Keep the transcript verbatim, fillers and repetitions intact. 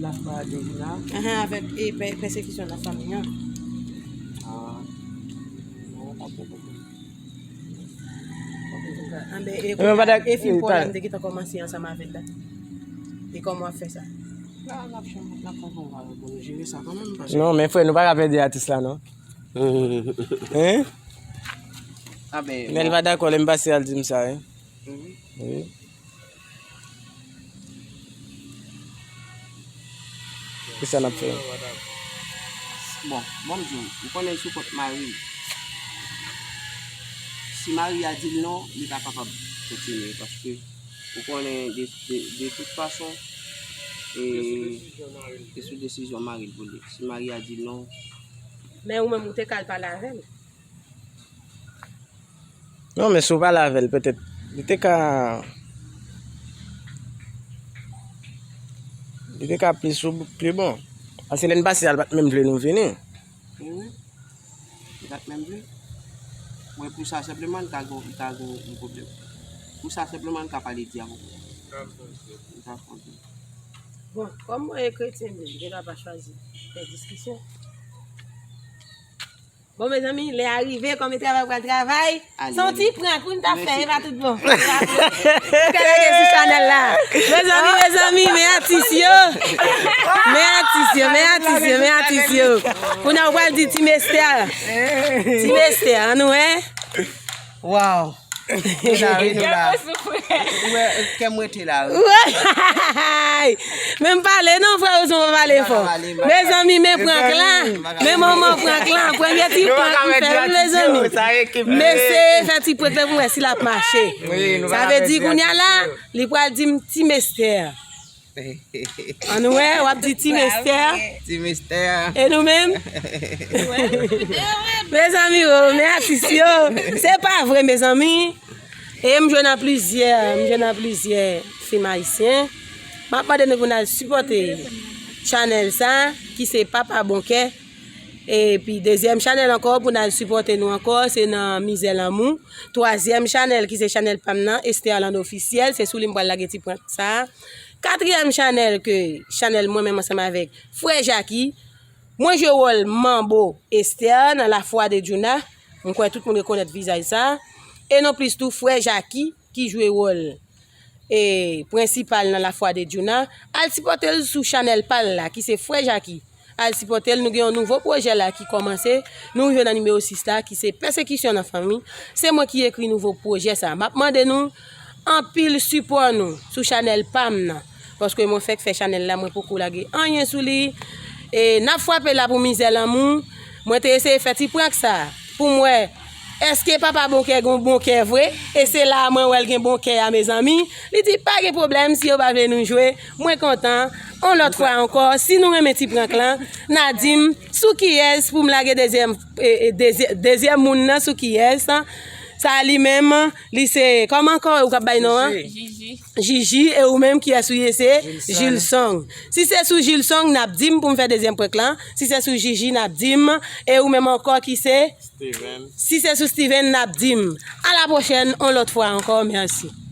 Lafwa de Jina. Ahan, avèk e pè- pèsekisyon nan fanmi an. Ah. Non, pa gen pwoblèm. Anben, e, e, e fim e, Paul la, m te gentan kòmanse ansanm avè l la. E kòman w ap fè sa? La, n ap fè, n ap fè yon bagay pou nou jere sa kanmenm, paske non, men frè, nou pa ka pèdi atis la, non. Hein? Anben, men l pa dakò, lè m pase al di m sa, wi. Mhm. Wi. Kisa n ap fè? Bon, bon, m di w, ou konnen sou kont mari. Si mari a di l non, li pa kapab kontinye, paske ou konnen de, de, de tout fason, e, se sou desizyon mari l pou li. Si mari a di non. Men ou menm, ou te ka al pale avè l. Non, men si w pale avè l, petèt, li te ka, li te ka pli sou, pli bon. Paske lè n pase a, l pa t menm vle nou vini. Wi, wi. Li pa t menm vle. Mwen, pou sa senpleman, li ta gon, li ta gon yon pwoblèm. Pou sa senpleman, li ka pale di avè w. Li ta fè yon pwoblèm. Bon, kòm mwen e kretyen, m gen dwa pa chwazi fè diskisyon. Bon, mezanmi, lè a rive, kòm e travay pral travay, se yon ti prank, wi, n t ap fè, e pa tout bon. Ou ka lage sou chanèl la. Mezanmi, mezanmi, men atis yo. Men atis yo, men atis yo, men atis yo. Kounye a, ou pral di ti mestè. Ti mestè, ann wè. Wow. Nou la, wi, nou la. Ou wè, kè m rete la, wi. Woy! Men m pale non, frè Rosemond, pa pale fò. Mezanmi, men prank la. Men manman prank la. Premye ti prank m fè, wi, mezanmi. M eseye fè ti prank la pou m wè si l ap mache. Sa vle di, kounye a la, li pral di m ti mestè. Ann wè, w ap di ti mestè. Ti mestè. E nou menm? Mezanmi, o, men atis yo. Se pa vre, mezanmi. E m jwenn an plizyè, m jwenn an plizyè fim ayisyen. M ap mande nou pou n al sipòte chanèl sa, ki se Papa Bonkè. Epi dezyèm chanèl ankò pou n al sipòte nou ankò, se nan Mizè Lanmou. Twazyèm chanèl ki se chanèl pa m nan, Estherland Officiel, se sou li m pral lage ti prank sa. Katriyèm chanèl ke chanèl mwen menm ansanm avèk frè Jaki. Mwen jwe wòl Manbo Esther nan La Foi de Djouna. M kwè tout moun rekonèt vizaj sa. E non plis tou frè Jaki ki jwe wòl e prensipal nan La Foi de Djouna, al sipòte l sou chanèl pa l la, ki se Frè Jaki. Al sipòte l, nou gen yon nouvo pwojè la ki kòmanse. Nou rive nan nimewo sis la, ki se pèsekisyon nan fanmi. Se mwen ki ekri nouvo pwojè sa. M ap mande nou anpil sipò nou sou chanèl pa m nan. Paske mwen fèk fè chanèl la, mwen poko lage anyen sou li. E n ap frape la pou Mizè Lanmou. Mwen te eseye fè ti prank sa pou m wè èske Papa Bonkè gen yon bon kè vre. E se la a mwen wè l gen bon kè a, mezanmi. Li di, "Pa gen pwoblèm si yo pa vle nou jwe. Mwen kontan." Yon lòt fwa ankò, si nou renmen ti prank lan, n a di m sou kiyès pou m lage dezyèm, e, e, dezye-, dezyèm moun nan sou kiyès. Sa li menm, li se, kòman ankò ou k ap bay non an? Jiji. Jiji, e ou menm kiyès ou ye? Se Jilson. Jilson. Si se sou Jilson, n ap di m pou m fè dezyèm prank lan. Si se sou Jiji, n ap di m. E ou menm ankò ki se? Steven. Si se sou Steven, n ap di m. A la pwochèn, yon lòt fwa ankò, mèsi.